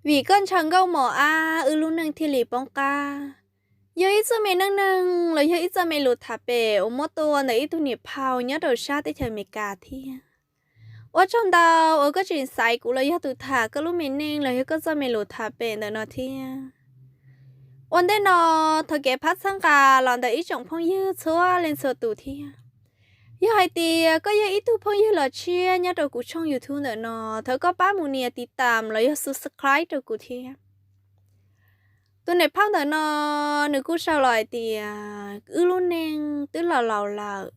Vim koj ntshaw nkauj mos ab, wb lub neej thiaj li poob qab. Yog ib txoj me neej neeg los yog ib txoj me lus tham pem uas muab tua ntawm ib tug niam phauj nyob rau sab teb chaws Amelikas thiab. Ua tsaug ntau uas koj tseem xaiv kuv los yog tus tham koj lub me neej los yog koj txoj me lus tham pem ntawm no thiab. Ua ntej no, thov kev phab txhawb nqa los ntawm ib tsoom phooj ywg txhua leej txhua tus thiab. Yog hais tias koj yog ib tug phooj ywg los tshiab nyob rau kuv tshooj YouTube ntawm no, thov koj pab mus nias tiv tam los yog subscribe rau kuv thiab. Tus niam phauj ntawm no, nws kuj sau los hais tias wb lub neej twb laus laus lawm,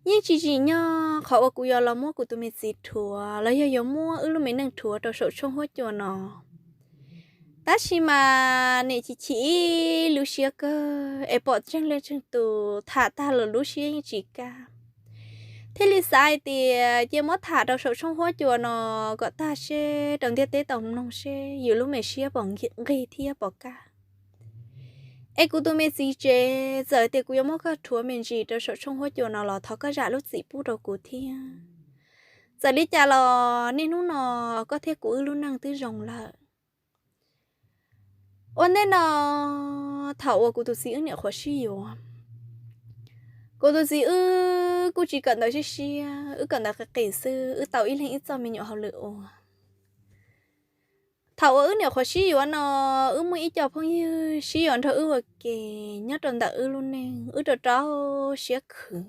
yeej tsis tsim nyog qhov uas kuv yuav los muab kuv tus me txiv rhuav los yog yuav muab wb lub me neej rhuav rau saum tshooj huab cua no. Tab sis mas niam chim chim ib lub siab kawg es pom tseeg leej tseeg tus tham tag los lub siab yeej tsis kaj. Thiaj li xav hais tias cia muab tham rau saum tshooj huab cua no kom tag seb rau ntiaj teb tau mloog seb yus lub me siab puas nqig thiab puas kaj. Es kuv tus me txiv tsev, txawm tias kuv yuav muab koj rhuav me ntsis rau saum tshooj huab cua no los thov koj zam lub txim pub rau kuv thiab. Txawm li cas los niaj hnub no koj thiab kuv wb lub neej twb zoo lawm. Ua ntej no, thaum uas kuv tus txiv wb niam qhuav sib yuav, kuv tus txiv wb kuj tsis kawm ntawv siab siab, wb kawm ntawv qis qis xwb, wb tau ib leeg ib txoj me nyuam hauj lwm ua. Thaum uas wb niam qhuav sib yuav no, wb muaj ib co phooj ywg sib yuav nrog wb ua ke nyob rau ntawm wb lub neej, wb rau rau siab khwv.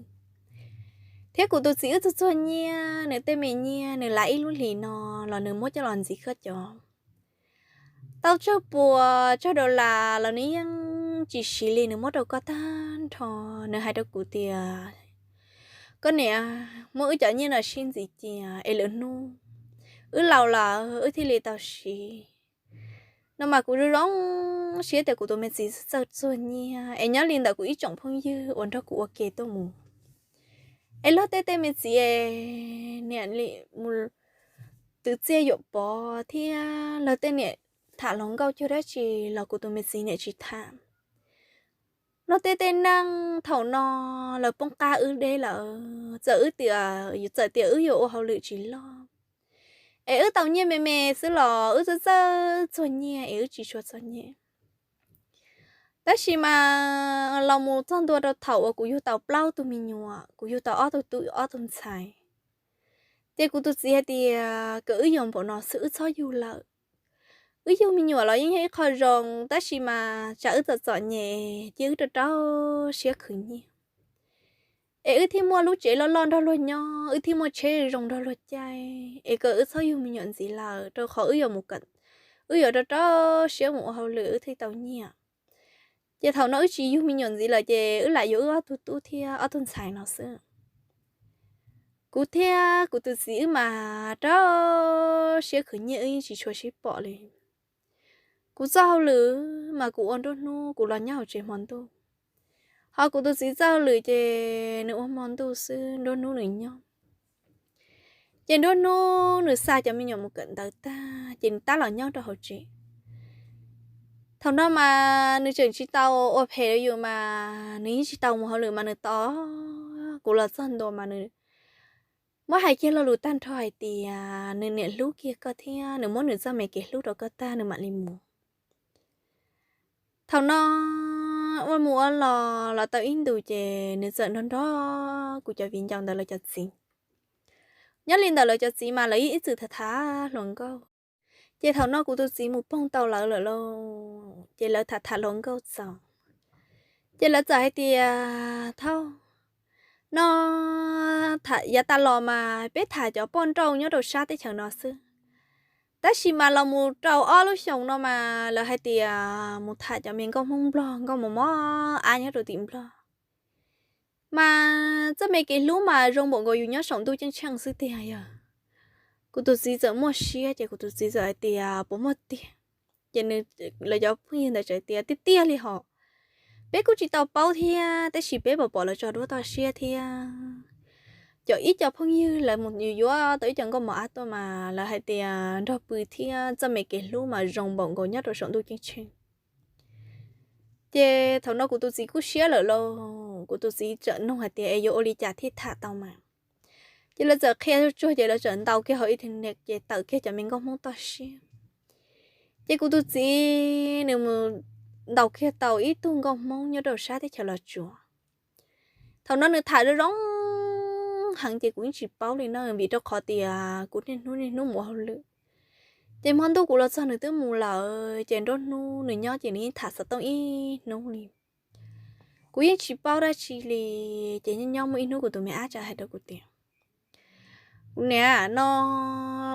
Thiab kuv tus txiv wb txuag txuag nyiaj, nws tej me nyiaj nws lav ib lub hlis no los nws muab coj los ntxiv koj cov. Tau tsawg puas tsawg dollar los nws yeej tsis siv li, nws muab rau koj tag nrho. Nws hais rau kuv tias, koj niam, muab wb cov nyiaj no sib ntxiv cia es lwm hnub wb laus lawm wb thiaj li tau siv. No mas kuv zoo zoo siab tias kuv tus me txiv txawj txuag nyiaj es nyob li ntawm kuv ib tsoom phooj ywg uas nrog kuv ua ke tuaj mus. Es luag tej tej me txiv es niam li mus twv txiaj yuam pov thiab luag tej niam tham hluas nkauj cuag dab tsi los kuv tus me txiv niam tsis tham. Luag tej tej neej thaum no lawv poob qab wb deb lawm, txawm wb tias, txawm tias wb yuav ua hauj lwm tsis loj es wb tau nyiaj me me xwb los wb txawj txawj txuag nyiaj es wb tsis tshua txuag nyiaj. Tab sis mas los mus txog ntua rau thaum uas kuv yug tau plaub tug me nyuam, kuv yug tau ob tug tub ob tug ntxhais, ces kuv tus txiv hais tias kom wb yuav npaum no xwb, wb txhob yug lawm. Wb yug me nyuam los yeej yog ib qho zoo, tab sis mas tsam wb txom txom nyem ces wb rau rau siab khwv nyiaj es wb thiaj muaj lub tsev loj loj nrog luag nyob, wb thiaj muaj tsheb zoo nrog luag caij, es kom wb txhob yug me nyuam ntxiv lawm, rau qhov wb yuav mus, wb yuav rau rau siab mus ua hauj lwm wb thiaj tau nyiaj. Ces thaum no wb tsis yug me nyuam ntxiv lawm ces wb lam yuav wb ob tug tub thiab ob tug ntxhais no xwb. Kuv thiab kuv tus txiv wb mas rau siab khwv nyiaj, wb yeej tsis tshua sib pom li. Kuv txoj hauj lwm mas kuv ua nruab hnub, kuv los nyob hauv tsev hmo ntuj, ho kuv tus txiv txoj hauj lwm ces nws ua hmo ntuj xwb, nruab hnub nws nyob. Ces nruab hnub nws xa cov me nyuam mus kawm ntawv tag ces nws tab los nyob rau hauv tsev. Thaum no mas nws tseem tsis tau ua phem rau yus mas nws yeej tsis tau mus hauj lwm mas nws tos kuv los txog ntua mas nws muab hais kiag lo lus tag nrho hais tias nws niam hlub kiag koj thiab nws muab nws txoj me kev hlub rau koj tag nws mam li mus. Thaum no ua mus ua los los tau ib ntus ces nws txawm nrog nrog kuv cov viv ncaus ntawd lawv cov txiv. Nyob li ntawm lawv cov txiv mas lawv yeej ib txwm tham tham hluas nkauj. Ces thaum no kuv tus txiv mus poob tau lawv lawm lauj, ces lawv tham tham hluas nkauj txaus. Ces lawv txawm hais tias, thaum no yav tas los mas peb tham cov poj nrauj nyob rau sab teb chaws no xwb, tab sis mas los mus rau ob lub xyoos no mas lawv hais tias mus tham cov me nkauj Hmoob Nplog nkauj mos mos ab nyob rau tim Nplog. Mas txoj me kev hlub mas zoo npaum nkaus yus nyob saum ntuj ceeb tsheej xwb tiag yog. Kuv tus txiv txawm muaj siab ces kuv tus txiv txawm hais tias puas muaj tiag. Ces nws, lawv cov phooj ywg ntawd txawm tias tiag tiag li hos, peb kuj tsis tau paub thiab tab sis peb pom pom lawv tso duab toj siab thiab. Cov ib co phooj ywg lawv mus yuav tau ib co nkauj mos ab tuaj mas lawv hais tias nrog pw thiab txoj me kev hlub mas zoo npaum nkaus nyob rau saum ntuj ceeb tsheej. Ces thaum no kuv tus txiv kuj siab lawm lauj, kuv tus txiv txawm nug hais tias es yuav ua li cas thiaj tham tau mas. Ces lawv txawm qhia tsuag tsuag ces lawv txawm ntaus kiag hauv internet ces tawm kiag cov me nkauj Hmoob toj siab. Ces kuv tus txiv nws mus ntaus kiag tau ib tug nkauj Hmoob nyob rau sab teb chaws Los Tsuas. Thaum no nws tham zoo zoo heev ces kuv yeej tsis paub li no vim rau qhov tias kuv niaj hnub niaj hnub mus ua hauj lwm. Ces hmo ntuj kuv los txog nws twb mus lawm, ces nruab hnub nws nyob ces nws yeej tham xov tooj ib hnub li. Kuv yeej tsis paub dab tsi li. Ces nyob nyob muaj ib hnub kuv tus me ab txawm hais rau kuv tias, kuv niam, no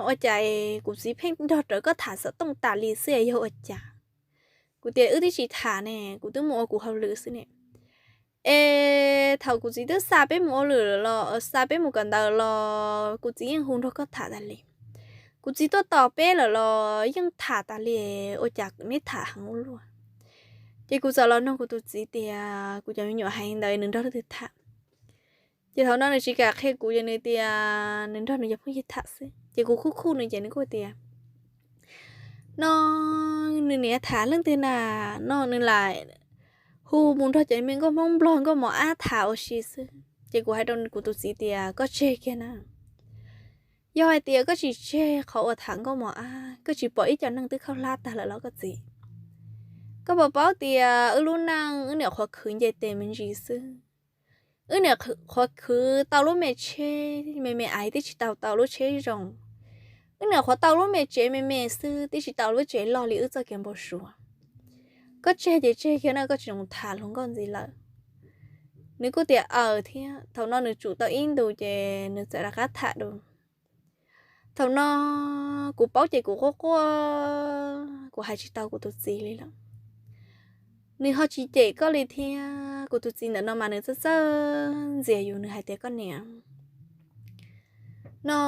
ua cas kuv txiv pheej nrog rawv koj tham xov tooj tas li xwb es yog ua cas? Kuv tias wb twb tsis tham ne, kuv twb mus ua kuv hauj lwm xwb ne. Es thaum kuv txiv twb xa peb mus ua lwm los xa peb mus kawm ntawv los kuv txiv yeej hu nrog koj tham tas li. Kuv txiv tuaj tos peb lawm los yeej tham tas li, ua cas neb tham heev ua luaj? Ces kuv txawm los nug kuv tus txiv tias kuv cov me nyuam hais ntawd nws nrog leej twg tham. Ces thaum no nws tsis kam qhia kuv, ces nws tias nws nrog nws cov phooj ywg tham xwb. Ces kuv khuj khuj nws ces nws kuj tias, no nws niam tham leej twg na, no nws lam hu mus nrog cov me nkauj Hmoob Nplog nkauj mos ab tham ua si xwb. Ces kuv hais rau kuv tus txiv tias koj tseg kiag na. Yog hais tias koj tsis tseg qhov uas tham nkauj mos ab, koj tsis pom ib co neeg twb khaub hlab tag lawm los koj txiv? Koj puas paub tias wb lub neej wb niam qhuav khwv nce tes me ntsis xwb. Wb niam qhuav khwv tau lub me tsheb me me aiv, twb tsis tau tau lub tsheb zoo. Wb niam qhuav tau lub me tsev me me xwb, twb tsis tau lub tsev loj li wb txoj kev npau suav. Koj tseg ces tseg kiag na, koj tsis txhob tham hluas nkauj ntxiv lawm. Nws kuj tias aws thiab. Thaum no nws tsum tau ib ntus ces nws txawm rov qab tham dua. Thaum no kuv paub ces kuv quaj quaj, kuv hais tsis tau kuv tus txiv li lawm. Nws ho tsis cem koj li thiab. Kuv tus txiv ntawm no mas nws txawj txawj ntxias yus, nws hais tias koj niam, no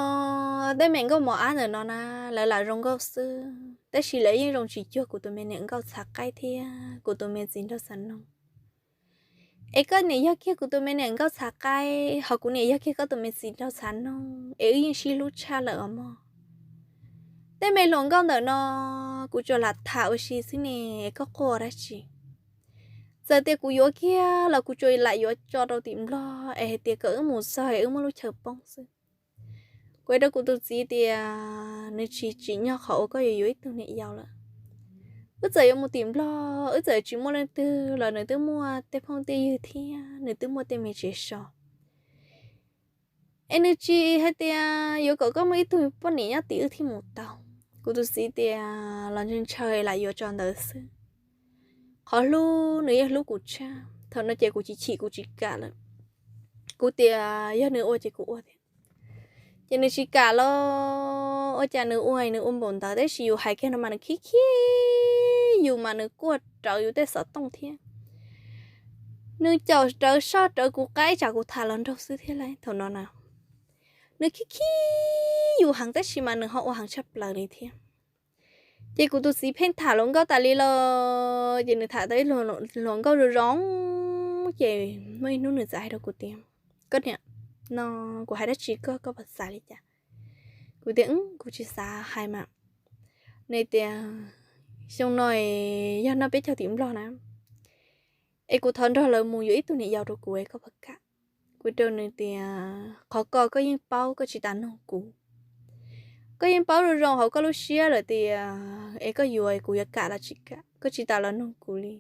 tej me nkauj mos ab ntawm no na, lawv lam zoo nkauj xwb tab sis lawv yeej zoo tsis cuag kuv tus me niam nkauj txhav qaib thiab kuv tus me txiv nraug txhav noog. Es koj niam yog kiag kuv tus me niam nkauj txhav qaib, ho kuv niam yog kiag koj tus me txiv nraug txhav noog, es wb yeej sib hlub tshaj lawm os mog. Tej me hluas nkauj ntawm no kuv tsuas lam tham ua si xwb ne, es koj quaj dab tsi? Txawm tias kuv yuav kiag los kuv tsuas lam yuav tso rau tim Nplog es hais tias kom wb mus txog es wb muab lub chaw poob xwb. Kuv hais rau kuv tus txiv tias nws tsis tsim nyog qhov uas koj yuav yuav ib tug niam yau lawm. Wb txawm yuav mus tim Nplog, wb txawm tsis muaj leej twg los nws twb muaj tej phooj tej ywg thiab nws twb muaj tej me tsev so. Es nws tsis hais tias yuav kom koj muaj ib tug poj niam nyob tim wb thiaj mus tau. Kuv tus txiv tias los ntshaw ntshaw lam yuav tso ntawd xwb. Qhov hlub nws yeej hlub kuv tshaj. Thaum no ces kuv chim chim kuv tsis kam lawm. Kuv tias yog nws ua ces kuv ua thiab. Ces nws tsis kam los ua cas nws ua, nws ua npaum ntawd tab sis yus hais kiag no mas nws khib khib yus mas nws kuaj rawv yus tej xov tooj thiab. Nws caum rawv soj rawv kuv qab ib tsam kuv tham los nraug xwb thiab lauj. Thaum no na nws khib khib yus heev tab sis mas nws ho ua heev tshaj plaws li thiab. Ces kuv tus txiv pheej tham hluas nkauj tas li los ces nws tham tau ib hluas nkauj zoo zoo ces muaj ib hnub nws txawm hais rau kuv tias, koj niam, no kuv hais dab tsi koj, koj puas xav li cas? Kuv tias kuv tsis xav hais mas. Nws tias xyoo no yog noj peb caug tim Nplog na es kuv thov nrog lawv mus yuav ib tug niam yau rau kuv es koj puas kam? Kuv rau nws tias qhov ko koj yeej paub, koj tsis tas nug kuv. Koj yeej paub zoo zoo hauv koj lub siab lawm tias es koj yuav kuv yuav kam los tsis kam, koj tsis tas los nug kuv li.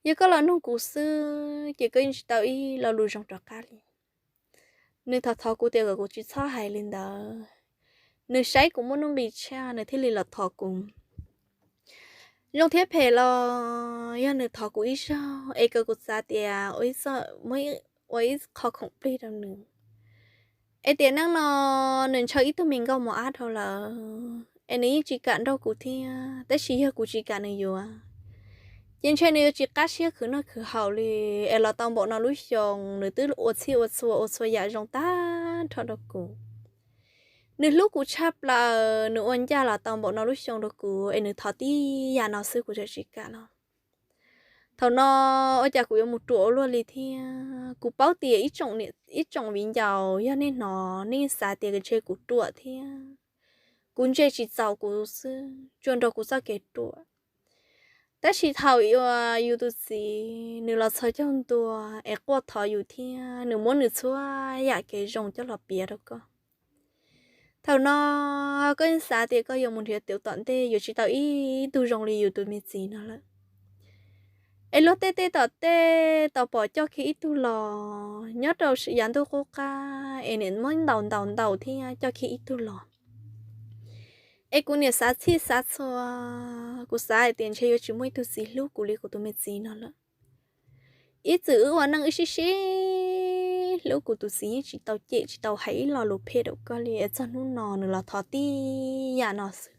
Yog koj los nug kuv xwb ces koj yeej tsis tau ib lo lus zoo rov qab li. Nws thov thov kuv tias kom kuv tsis txhob hais li ntawd. Nws saib kuv muaj nuj nqis tshaj nws thiaj li los thov kuv. Zoo thiab phem los yog nws thov kuv ib zaug es kom kuv xav tias ua ib qho khoom plig rau nws. Es tiam neej no nws ntshaw ib tug me nkauj mos ab dhau lawm es nws yeej tsis kam nrauj kuv thiab, tab sis yog kuv tsis kam nws yuav ces ntshe nws yuav tsis qab siab khwv noj khwv haus li. Es los tau npaum no lub xyoo nws twb ua txhij ua txhua ua txhua yam zoo tag nrho rau kuv. Nws hlub kuv tshaj plaws, nws ua ncaj los tau npaum no lub xyoo rau kuv es nws thov tib yam no xwb kuv tseem tsis kam los. Thaum no ua cas kuv yuav mus ruam ua luaj li thiab. Kuv paub tias ib tsoom viv ncaus yog nej hnov nej xav tias ntshe kuv ruam thiab kuv ntse tsis txaus kuv xwb, tsuas nrog kuv txoj kev ruam. Tab sis thaum uas yus tus txiv nws los txhos caug ntua es quaj thov yus thiab nws muab nws txhua yam kev zoo coj los piav rau koj. Thaum no koj yeej xav tias koj yuav mus nrhiav tus tom ntej yuav tsis tau ib tug zoo li yus tus me txiv no lawm. Es luag tej tej tom tej tau pom coj kiag ib tug los nyob rau yav ntuj qub qab es niam muab ntaus ntaus ntaus thiab coj kiag ib tug los. Es kuv niam xav txhij xav txhua, kuv xav hais tias ntshe yuav tsis muaj ib tug txiv hlub kuv li kuv tus me txiv no lawm. Ib txwm wb ua neej wb sib sib hlub, kuv tus txiv yeej tsis tau cem tsis tau hais ib lo lus phem rau koj li, es txog hnub no nws los thov tib yam no xwb.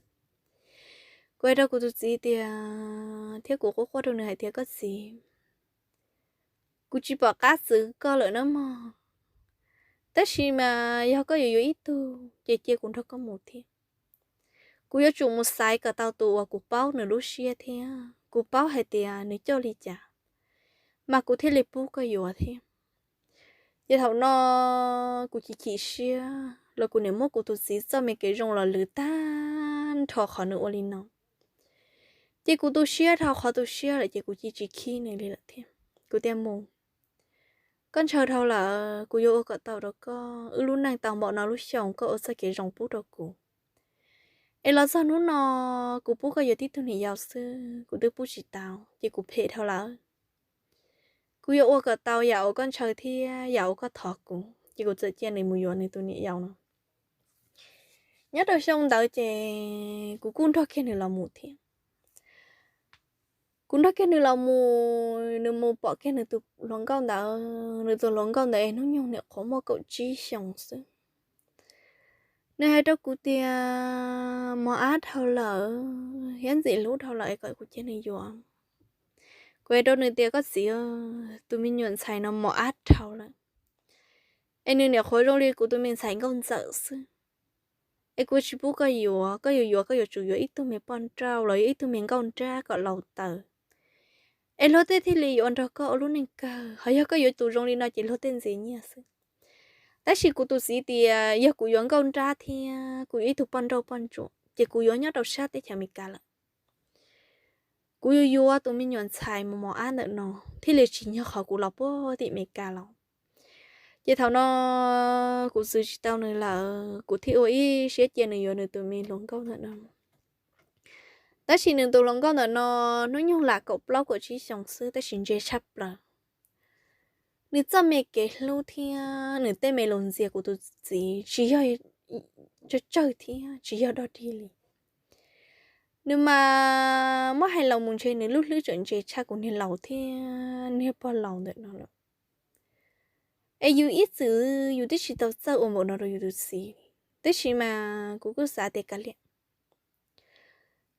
Kuv hais rau kuv tus txiv tias, thiab kuv quaj quaj rau nws hais tias, koj txiv, kuv tsis pom qab txwv koj lawm na mog, tab sis mas yog koj yuav yuav ib tug ces cia kuv nrog koj mus thiab. Kuv yuav tsum mus xaiv kom tau tus uas kuv paub nws lub siab thiab kuv paub hais tias nws coj li cas, mas kuv thiaj li pub koj yuav thiab. Ces thaum no kuv chim chim siab los kuv niam muab kuv tus txiv txoj me kev zoo los lwv tag nrho qhov nws ua li no. Ces kuv tu siab dhau qhov tu siab lawm ces kuv cia tsis khib nws li lawm thiab. Kuv tias, mus, koj ntshaw dhau lawm, kuv yuav ua kom tau rau koj. Wb lub neej tau npaum no lub xyoo koj ua txoj kev zoo pub rau kuv, es los txog hnub no kuv pub koj yuav tib tug niam yau xwb, kuv twb pub tsis tau ces kuv phem dhau lawm. Kuv yuav ua kom tau yam uas koj ntshaw thiab yam uas koj thov kuv. Ces kuv txawm cia nws mus yuav nws tus niam yau no. Nyob rau xyoo ntawd ces kuv kuj nrog kiag nws los mus thiab. Kuv nrog kiag nws los mus, nws mus pom kiag nws tus hluas nkauj ntawd, nws tus hluas nkauj ntawd es hnub nyoog niam qhuav muaj kaum tsib xyoos xwb. Nws hais rau kuv tias, mos ab dhau lawm, thiab ntxim hlub dhau lawm es kom kuv cia nws yuav. Kuv hais rau nws tias, koj txiv, tus me nyuam ntxhais no mos ab dhau lawm, es nws niam qhuav zoo li kuv tus me ntxhais nkauj ntxawm xwb. Es kuv tsis pub koj yuav, koj yuav yuav koj yuav tsum yuav ib tug me poj nrauj los yog ib tug me nkauj nrab kom laus taws, es luag tej thiaj li yuav nrog koj ua lub neej kawg. Ho yog koj yuav tus zoo li no ces luag tej ntxias nyiaj xwb. Tab sis kuv tus txiv tias yog kuv yuav nkauj nrab thiab kuv yuav ib tug poj nrauj poj ntsuam ces kuv yuav nyob rau sab teb chaws Amelikas lawm. Kuv yuav yuav tus me nyuam ntxhais mos mos ab ntawm no thiaj li tsim nyog qhov kuv los puag tim Amelikas los. Ces thaum no kuv txwv tsis tau nws lawm, kuv thiaj ua ib siab cia nws yuav nws tus me hluas nkauj ntawm no. Tab sis nws tus hluas nkauj ntawm no hnub nyoog lam kaum plaub kaum tsib xyoos xwb tab sis ntse tshaj plaws. Nws txoj me kev hlub thiab nws tej me lus ntxias kuv tus txiv tsis yog tsawg tsawg thiab tsis yog dog dig li. Nws mas muab hais los mus ntshe nws lub hlwb tseem ntse tshaj kuv niag laus thiab niag pog laus ntawm no lawm. Es yus ib txwm yus twb tsis tau txawj ua npaum no rau yus tus txiv, tab sis mas kuv kuj xav tias kav liam,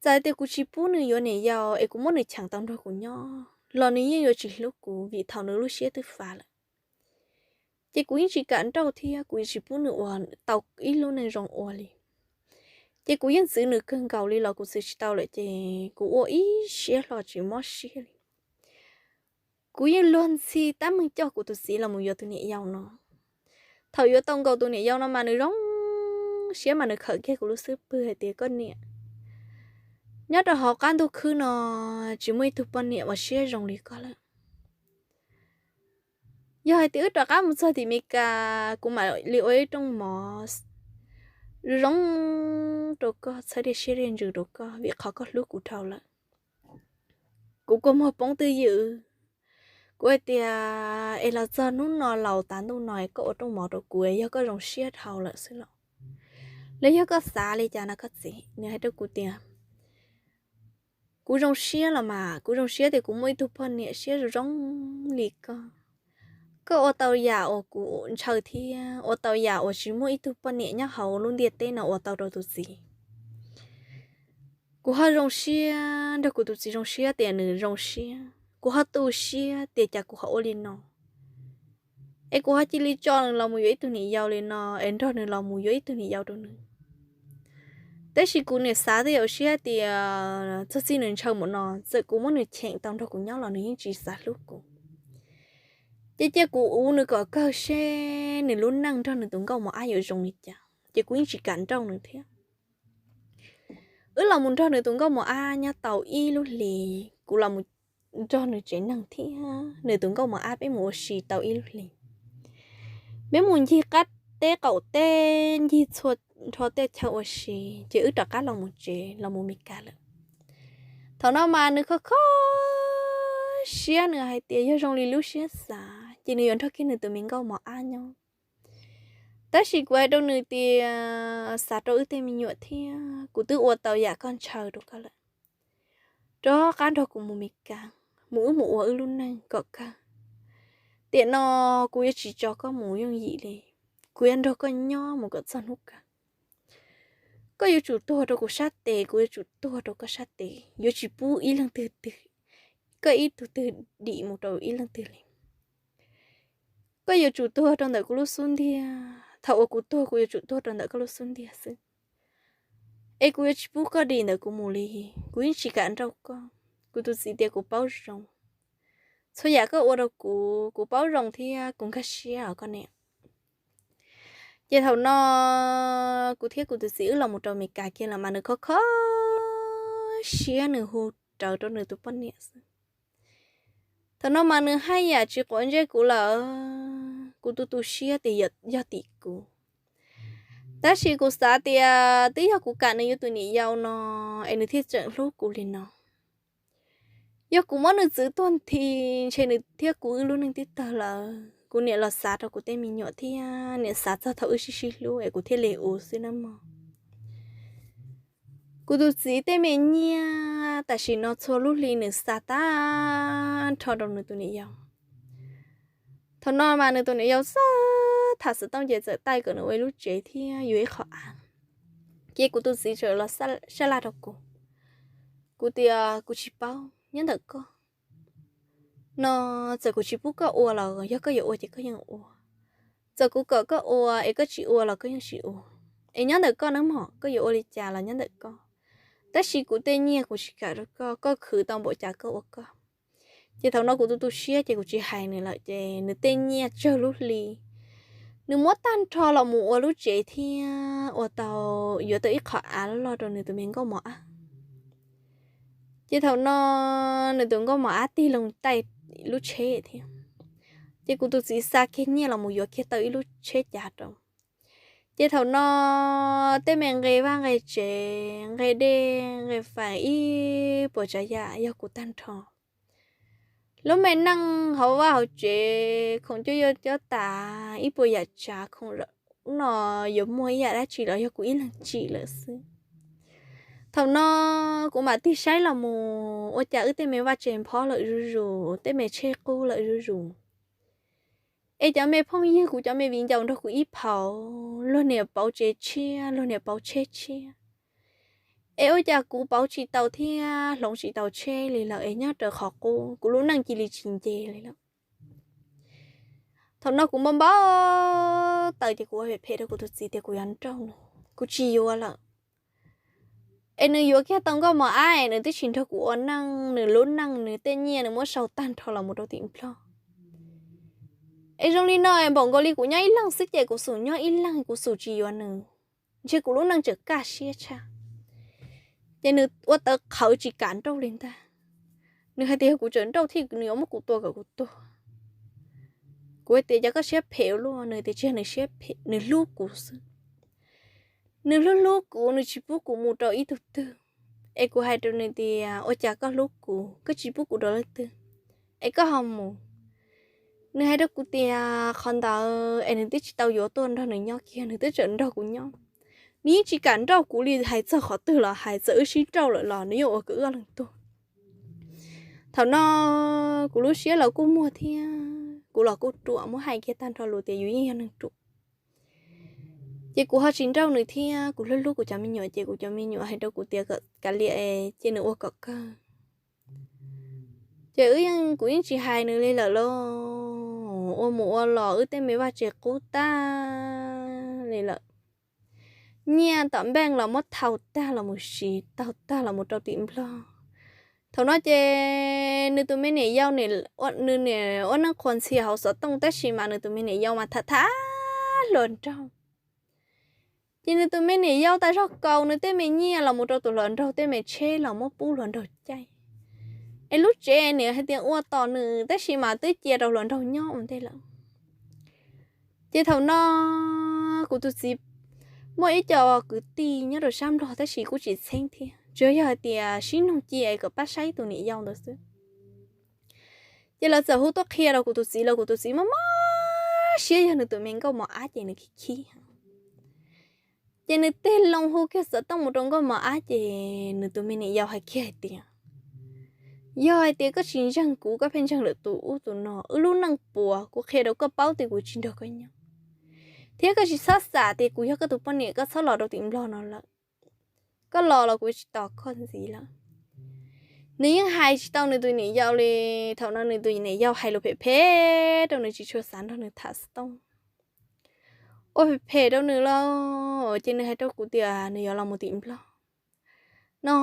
txawm tias kuv tsis pub nws yuav niam yau es kuv muab nws cheem tau nrog kuv nyob los nws yeej yuav tsis hlub kuv vim thaum nws lub siab twb fav lawm. Ces kuv yeej tsis kam nrauj thiab kuv yeej tsis pub nws ua tau ib lub neej zoo ua li. Ces kuv yeej txwv nws kawg nkaus li los kuv txwv tsis tau lawm ces kuv ua ib siab hlo tsis mob siab li. Kuv yeej luag ntxhi tab meeg coj kuv tus txiv los mus yuav tus niam yau no. Thaum yuav tau nkaus tus niam yau no mas nws zoo siab mas nws khawm kiag kuv lub xub pwg hais tias, koj niam, nyob rau hauv qab ntuj khwb no tsis muaj ib tug poj niam uas siab zoo li koj lawm. Yog hais tias wb rov qab mus txog tim Amelikas kuv mam li ua ib rooj mov zoo rau koj, txhawb dej siab dej ntsws rau koj vim qhov koj hlub kuv dhau lawm. Kuv kua muag poob twj ywm. Kuv hais tias, es los txog hnub no laus tas ntuj no es koj ua rooj mov rau kuv yog koj zoo siab dhau lawm xwb los? Los yog koj xav li cas no koj txiv? Nws hais rau kuv tias, kuv zoo siab los mas, kuv zoo siab tias kuv muaj ib tug poj niam siab zoo zoo li koj. Koj ua tau yam uas kuv ntshaw thiab ua tau yam uas tsis muaj ib tug poj niam nyob hauv lub ntiaj teb no ua tau rau tus txiv. Kuv ho zoo siab nrog kuv tus txiv zoo siab tias nws zoo siab, kuv ho tu siab tias cas kuv ho ua li no. Es kuv ho cia li tso nws los mus yuav ib tug niam yau li no es nrog nws los mus yuav ib tug niam yau rau nws. Tab sis kuv niam xav twb yuav siab tias txog txij nws ntshaw mus no txawm kuv muab nws cheem tau nrog kuv nyob los nws yeej tsis xav hlub kuv. Ces cia kuv ua nws kom kawg seb nws lub neej nrog nws tus nkauj mos ab yuav zoo li cas, ces kuv yeej tsis kam nrauj nws thiab. Wb los mus nrog nws tus nkauj mos ab nyob tau ib lub hlis, kuv los mus nrog nws tsev neeg thiab nws tus nkauj mos ab peb mus ua si tau ib lub hlis. Peb mus ncig qab teb qaum teb, ncig txhua nrho tej chaw ua si, ces wb rov qab los mus tsev los mus Mes Kas lawm. Thaum no mas nws kho kho siab, nws hais tias yog zoo li lub siab xav ces nws yuav nrog kiag nws tus me nkauj mos ab nyob. Tab sis kuv hais rau nws tias xav rau wb tej me nyuam thiab, kuv twb ua tau yam koj ntshaw rau koj lawm. Rov qab nrog kuv mus Mes Kas, mus wb mus ua wb lub neej kom kawg. Tiam no kuv yuav tsis tso koj mus yooj yim li, kuv yuav nrog koj nyob mus kom txog hnub kawg. Koj yuav tsum tuag rau kuv sab tes, kuv yuav tsum tuag rau koj sab tes, yuav tsis pub ib leej twg twg, koj ib tug twg dim mus rau ib leej twg li. Koj yuav tsum tuag rau ntawm kuv lub xub ntiag, thaum uas kuv tuag kuv yuav tsum tuag rau ntawm koj lub xub ntiag xwb. Es kuv yuav tsis pub koj dim ntawm kuv mus li, kuv yeej tsis kam nrauj koj. Kuv tus txiv tias kuv paub zoo, txhua yam koj ua rau kuv, kuv paub zoo thiab kuv nkag siab os koj niam. Ces thaum no kuv thiab kuv tus txiv wb los mus rau Mes Kas kiag los mas nws kho kho siab, nws hu rawv rau nws tus poj niam xwb. Thaum no mas nws haj yam tsis quav ntsej kuv lawm, kuv tu tu siab tias yog tim kuv. Tab sis kuv xav tias twb yog kuv kam nws yuav tus niam yau no es nws thiaj tseem hlub kuv li no. Yog kuv muab nws txwv tuag nthi, ntshe nws thiab kuv wb lub neej twb tawg lawm. Kuv niam los xav rau kuv tej me nyuam thiab niam xav txog thaum wb sib sib hlub es kuv thiaj li ua xwb nawb mog. Kuv tus txiv tej me nyiaj tam sim no txhua lub hli nws xa tag nrho rau nws tus niam yau. Thaum no mas nws tus niam yau xav tham xov tooj ces txawm taij kom nws ua ib lub tsev thiab yuav ib qho av. Ces kuv tus txiv txawm los sab laj rau kuv, kuv tias kuv tsis paub, nyob ntawm koj. No txawm kuv tsis pub koj ua los yog koj yuav ua ces koj yeej ua. Txawm kuv kom koj ua es koj tsis ua los koj yeej tsis ua. Es nyob ntawm koj nawb mog, koj yuav ua li cas los nyob ntawm koj. Tab sis kuv tej nyiaj kuv tsis kam rau koj, koj khwv tau npaum cas koj ua koj. Ces thaum no kuv tu tu siab ces kuv tsis hais nws lawm ces nws tej nyiaj tsawg lub hli nws muab tag nrho los mus ua lub tsev thiab ua tau, yuav tau ib qho av loj loj rau nws tus me nkauj mos ab. Ces thaum no nws tus nkauj mos ab tig loo taij lub tsheb thiab. Ces kuv tus txiv xa kiag nyiaj los mus yuav kiag tau ib lub tsheb cav rau. Ces thaum no tej me nqe vaj nqe tsev, nqe dej nqe fais ib puas tsav yam yog kuv tag nrho. Lub me neej hauv vaj hauv tsev khoom cuab yuav cob tas ib puas yam tsav khoom no yuav muaj ib yam dab tsi los yog kuv ib leeg tsim lawm xwb. Thaum no kuv mam tig saib los mus ua cas wb tej me vaj tsev nphob lawm zuj zus, tej me tsheb qub lawm zuj zus. Es cov me phooj ywg kuv cov me viv ncaus nrog kuv ib phaum, luag niam pauv tsev tshiab, luag niam pauv tsheb tshiab. Es ua cas kuv pauv tsis tau thiab hloov tsis tau tsheb li lawm es nyob raws qhov qub, kuv lub neej cia li tsis nce li lawm. Thaum no kuv npau npau taws ces kuv ua phem phem rau kuv tus txiv tias kuv yuav nrauj nws, kuv tsis yuav lawm. Es nws yuav kiag tau nkauj mos ab es nws twb tsis nrog kuv ua neej, nws lub neej nws tej nyiaj nws muab sau tag nrho los mus rau tim Nplog. Es zoo li no es npaum nkaus li kuv nyob ib leeg xwb ces kuv xum nyob ib leeg, kuv xum tsis yuav nws, ntshe kuv lub neej tseem kaj siab tshaj. Ces nws ua tawv qhawv tsis kam nrauj li ntag. Nws hais tias yog kuv tseem nrauj thiab nws yuav muab kuv tua kom kuv tuag. Kuv hais tias cas koj siab phem ua luaj, nws tias tsis yog nws siab phem, nws hlub kuv xwb. Nws hlub hlub kuv, nws tsis pub kuv mus rau ib tug twg. Es kuv hais rau nws tias ua cas koj hlub kuv, koj tsis pub kuv rau leej twg, es koj ho mus. Nws hais rau kuv tias qhov ntawd es nws twb tsis tau yuav tuaj nrog nws nyob kiag, nws twb tseem nrog kuv nyob. Nws yeej tsis kam nrauj kuv li, hais txog qhov twg los hais, txawm wb sib nrauj lawm los nws yeej ua kom wb ob leeg tuag. Thaum no kuv lub siab los kuj muag thiab kuv los kuj ruam, muab hais kiag tag nrho lus tias yus yeej yog neeg ruam. Ces kuv ho tsis nrauj nws thiab, kuv hlub hlub kuv cov me nyuam ces kuv cov me nyuam hais rau kuv tias kom kav liam, cia nws ua kom kawg. Ces wb yeej, kuv yeej tsis hais nws li lawm lauj. Ua mus ua los wb tej me vaj tsev qub tag li lawm. Nyiaj tom npeej los muab thau tag los mus siv, thau tag los mus rau tim Nplog. Thaum no ces nws tus me niam yau, nws niam ua neej qhuas ntxhias hauv xov tooj tab sis mas nws tus me niam yau mas tham tham hluas nraug. Ces nws tus me niam yau tas zog kaus nws tej me nyiaj los mus rau tus hluas nraug tej me tsheb los muab pub hluas nraug caij. Es lub tsev nws hais tias ua tos nws tab sis mas twb cia rau hluas nraug nyob ua ntej lawm. Ces thaum no kuv tus txiv muaj ib co kwv tij nyob rau sab Nplog tab sis kuj tsis txheeb thiab, tsuas yog hais tias sib nug cia es kom pab saib tus niam yau ntawd xwb. Ces lawv txawm hu tuaj qhia rau kuv tus txiv los kuv tus txiv mob mob siab, yog nws tus me nkauj mos ab ces nws khib khib. Ces nws tig loo hu kiag xov tooj mus rau nkauj mos ab ces nws tus me niam yau hais kiag hais tias, yog hais tias koj tsis ntseeg kuv, koj pheej ntseeg lwm tus ub tus no, wb lub neej puas kuv qhia rau koj paub tias kuv tsis nrog koj nyob, thiab koj tsis txhob xav tias kuv yog koj tus poj niam, koj txhob los rau tim Nplog no lawm. Koj los los kuv tsis tos koj ntxiv lawm. Nws yeej hais tsis tau nws tus niam yau li. Thaum no nws tus niam yau hais lus phem phem rau nws, tsis tshua xav nrog nws tham xov tooj, ua phem phem rau nws los, ces nws hais rau kuv tias nws yuav los mus tim Nplog no.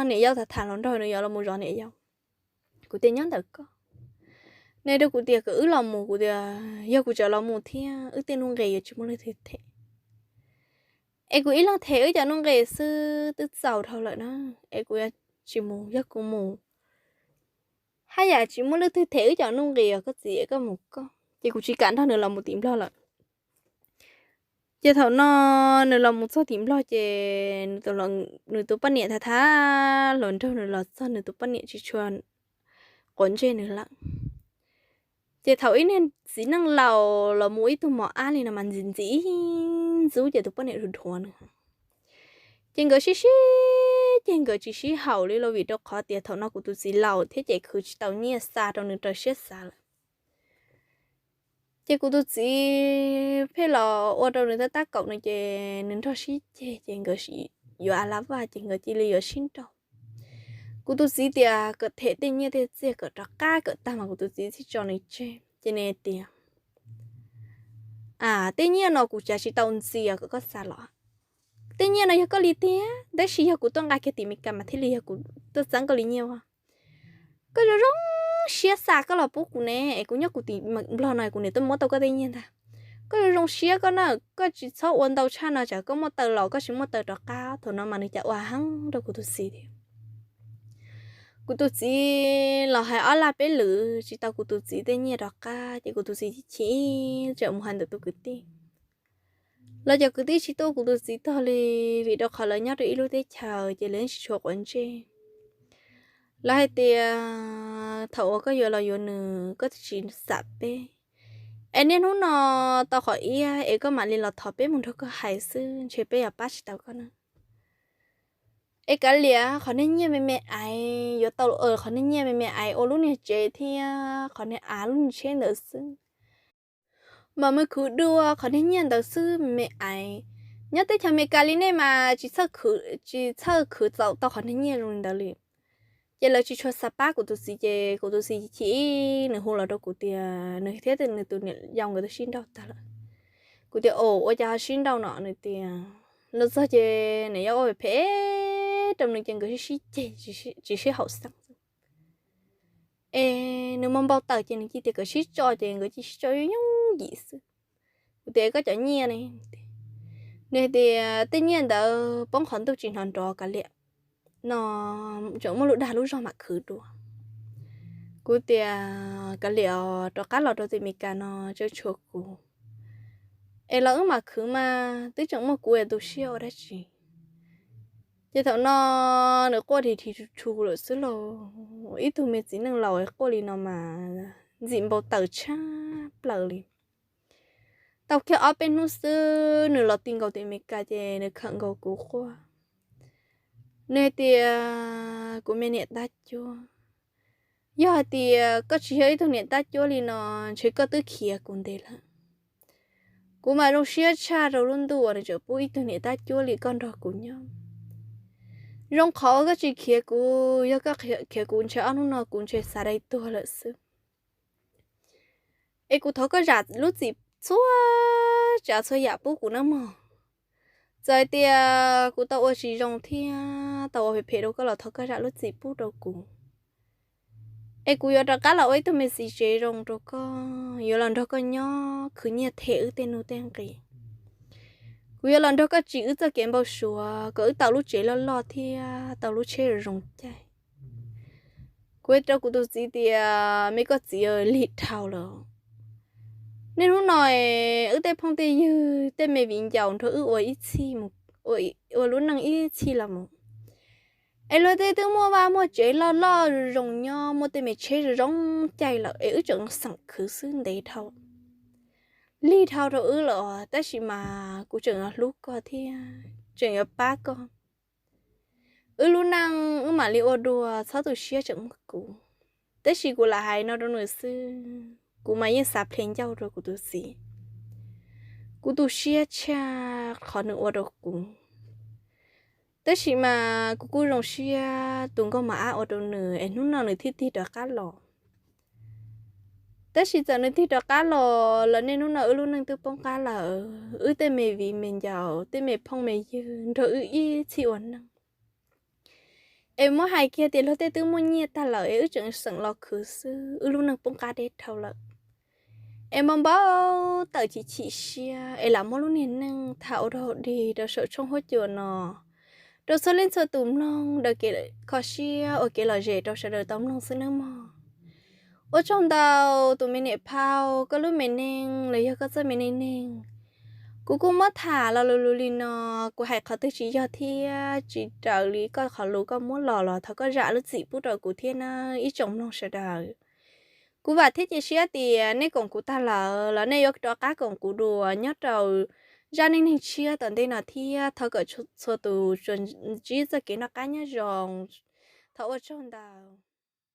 Niam yau tham tham los nrog nws yuav los mus zov niam yau. Kuv tias nyob ntawm koj. Nws hais rau kuv tias kom wb los mus, kuv tias yog kuv tseem los mus thiab wb tej nuj nqis yuav tsis muaj leej twg them. Es kuv ib leeg them wb cov nuj nqis xwb twb txaus dhau lawm na. Es kuv yuav tsis mus, yog kuv mus haj yam tsis muaj leej twg them wb cov nuj nqis os koj txiv, koj mus koj. Ces kuv tsis kam nrog nws los mus tim Nplog lawm. Ces thaum no nws los mus txog tim Nplog ces nws tus poj niam tham tham los nrog nws los txog, nws tus poj niam tsis tshua quav ntsej nws lawm. Ces thaum ib niag txiv neej laus los mus ib tug mos ab li no mas ntxim ntxim ntxub ces tus poj niam dhuav dhuav nws. Ces nkawd sib sib, ces nkawd tsis sib haum li los vim rau qhov tias thaum no kuv tus txiv laus thiab ces khwv tsis tau nyiaj xa rau nws raws siab xav lawm. Ces kuv tus txiv pheej los ua rau nws tab tab kaum nws ces nws nrog sib ceg ces nkawd yuav a la vaj ces nkawd cia li yuav sib nrauj. Kuv tus txiv tias kom them tej nyiaj tej txiaj kom rov qab kom tag mas kuv tus txiv thiaj tso nws tseg. Ces nws tias, a, tej nyiaj no kuv cav tsis tau ntxias kom koj xa los. Tej nyiaj no yog koj li tiag, tab sis yog kuv tuaj nqa kiag tim Meskas mas thiaj li yog kuv tuaj txeeb koj li nyiaj ua. Koj zoo zoo siab xa koj los pub kuv ne, es kuv nyob kuv tim Nplog no kuv niam tuaj muab tau koj tej nyiaj ntag. Koj zoo zoo siab koj na, koj tsis txhob ua ntau tshaj no, tsam koj muaj taw los koj tsis muaj taw rov qab. Thaum no mas nws cas ua heev rau kuv tus txiv thiab. Kuv tus txiv los hais ob laj peb lwm tsis tau kuv tus txiv tej nyiaj rov qab ces kuv tus txiv chim chim tseem mus hais ntawm tus kwv tij. Los cov kwv tij tsis tuaj kuv tus txiv tog li, vim rau qhov lawv nyob rau ib lub teb chaws ces lawv yeej tsis tshua quav ntsej. Lawv hais tias thaum uas koj yuav los yuav nws koj twb tsis xam peb, es niaj hnub no tau qhov iab es koj mam li los thov peb mus nrog koj hais xwb, ntshe peb yuav pab tsis tau koj na. Es kav liam qhov niag nyiaj me me aiv yuav tau, qhov niag nyiaj me me aiv ua lub niag tsev thiab qhov niag av lub niag tsheb ntawd xwb. Mam mus khwv dua qhov niag nyiaj ntawd xwb me me aiv. Nyob teb chaws Amelikas li nej mas tsis txhawj khwv txaus tau qhov niag nyiaj zoo li ntawd li. Ces lawv tsis tshua xav pab kuv tus txiv ces kuv tus txiv chim, nws hu los rau kuv tias nws thiab nws tus niam yau nkawd twb sib nrauj tag lawm. Kuv tias, o, ua cas ho sib nrauj no? Nws tias, los txog ces niam yau ua phem rau nws ces nkawd sib sib ceg, tsis sib haum xeeb. Es nws muaj npau taws ces nws cia tias kom sib tso ces nkawd cia sib tso yooj yooj yim xwb. Kuv tias koj cov nyiaj ne? Nws tias tej nyiaj ntawd poob qhov ntuj tsis hnov nrov, kav liam no tseem muaj lub dag lub zog mam khwv dua. Kuv tias kav liam rov qab los rau tim Amelikas no tsawg tshua kuv, es los wb mam khwv mas twb tseem muaj kuv es tu siab ua dab tsi. Ces thaum no nws quaj dhi dhi tsu tsu lawm xwb lauj. Ib tug me txiv neej laus quaj li no mas ntxim npau taws tshaj plaws li. Tau kiag ob peb hnub xwb nws los ti nkaus tim Amelikas ces nws khawm nkaus kuv quaj. Nws hais tias kuv me niam tab cuab, yog hais tias koj tsis yog ib tug niam tab cuab li no, ntshe koj twb khiav kuv ntev lawm. Kuv mas zoo siab tshaj rau lub ntuj uas nws tseem pub ib tug niam tab cuab li koj nrog kuv nyob. Zoo qhov koj tsis khiav kuv, yog koj khiav kuv ntshe ob hnub no kuv ntshe xav dai tuag lawm xwb. Es kuv thov koj zam lub txim txhua tsav txhua yam pub kuv nawb mog. Txawm hais tias kuv tau ua tsis zoo thiab tau ua phem phem rau koj los thov koj zam lub txim pub rau kuv. Es kuv yuav rov qab los ua ib tug me txiv tsev zoo rau koj, yuav los nrog koj nyob khwv nyiaj them wb tej nuj tej nqis. Kuv yuav los nrog koj tsim wb txoj kev npau suav kom wb tau lub tsev loj loj thiab tau lub tsheb zoo caij. Kuv hais rau kuv tus txiv tias me koj txiv, lig dhau lawm. Niaj hnub no es wb tej phooj tej ywg tej me viv ncaus nrog wb ua ib txhij mus, ua lub neej ib txhij los mus. Es luag tej twb muaj vaj muaj tsev loj loj zoo nyob, muaj tej me tsheb zoo zoo caij lawm es wb tseem xeem khwv xwb ntev dhau, lig dhau rau wb lawm, tab sis mas kuv tseem yuav hlub koj thiab tseem yuav pab koj. Wb lub neej wb mam li ua dua, txhob tu siab tseem muaj kuv. Tab sis kuv lam hais no rau nws xwb, kuv mas yeej xav ple ncauj rau kuv tus txiv. Kuv tu siab tshaj qhov nws ua rau kuv. Tab sis mas kuv kuj zoo siab tus nkauj mos ab ua rau nws es hnub no nws thiaj tig rov qab los. Tab sis txawm nws tig rov qab los los niaj hnub no wb lub neej twb poob qab lawm, wb tej me viv me ncaus tej me phooj me ywg nrog wb ib txhij ua neej. Es muab hais kiag tias luag tej twb muaj nyiaj tag lawm es wb tseem xeem los khwv xwb, wb lub neej poob qab deb dhau lawm. Es npau npau taws chim chim siab es lam muab lub niag neej tham ua dog dig rau saum tshooj huab cua no rau txhua leej txhua tus mloog, daws kev kho siab ua kev lom zem rau sawv daws tau mloog xwb nawb mog. Ua tsaug ntau tus me niam phauj, koj lub me neej los yog koj txoj me neej neeg. Kuv kuj muab tham lo lus lus li no, kuv hais qhov twg tsis yog thiab tsis raws li koj qhov lus koj muab los los thov koj zam lub txim pub rau kuv thiab nawb ib tsoom mloog sawv daws. Kuv vam thiab cia siab tias nej koom kuv tag lawm los nej yuav rov qab koom kuv dua nyob rau zaj neej neeg tshiab tom ntej no thiab thov kom txhua tus tsuas ntsib txoj kev noj qab nyob zoo. Thov ua tsaug ntau.